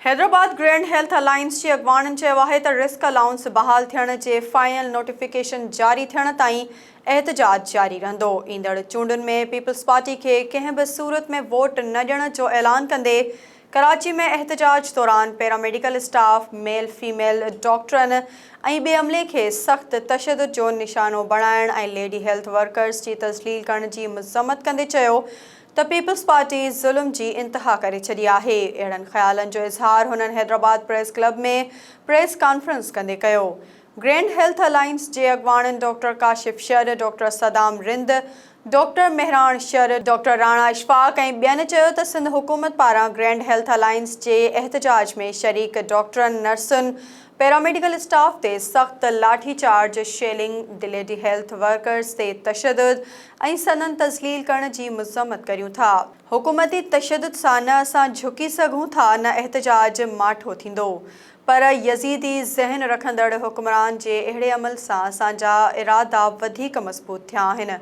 Hyderabad grand health alliance جي اڳواڻن چيو آهي ته رسڪ الائونس بحال ٿيڻ جي فائنل نوٽيفڪيشن جاري ٿيڻ تائين احتجاج جاري رهندو، ايندڙ چونڊن ۾ پيپلز پارٽي کي ڪنهن به صورت ۾ ووٽ نه ڏيڻ جو اعلان ڪندي ڪراچي ۾ احتجاج دوران پيراميڊيڪل اسٽاف، ميل فيميل ڊاڪٽرن ۽ ٻئي عملي کي سخت تشدد جو نشانو بڻائڻ ۽ ليڊي هيلٿ ورڪرز جي تذليل ڪرڻ جي مذمت ڪندي چيو ته پيپلز پارٽي ظلم جي انتها ڪري ڇڏي آهي. اهڙن خيالن جو اظهار هنن Hyderabad press club ۾ press conference ڪندي ڪيو. گرينڊ هيلٿ الائنس جي اڳواڻن doctor Kashif Shar, doctor Saddam Rind, doctor Mehran Shar, doctor Rana Ashfaq ۽ ٻين چيو ته سنڌ حڪومت پاران گرينڊ هيلٿ الائنس جي احتجاج ۾ شريڪ ڊاڪٽرن، نرسن، پيراميڊيڪل اسٽاف تي سخت lathi charge, shelling, lady health workers تي تشدد ۽ سندن تذليل ڪرڻ جي مذمت ڪريون ٿا. حڪومتي تشدد سان نه اسان جهڪي سگهون ٿا نه احتجاج ماٺو ٿيندو. پر يزيدي ذهن رکندڙ حڪمران جي اهڙي عمل سان اسان جا ارادا وڌيڪ مضبوط ٿيا آهن.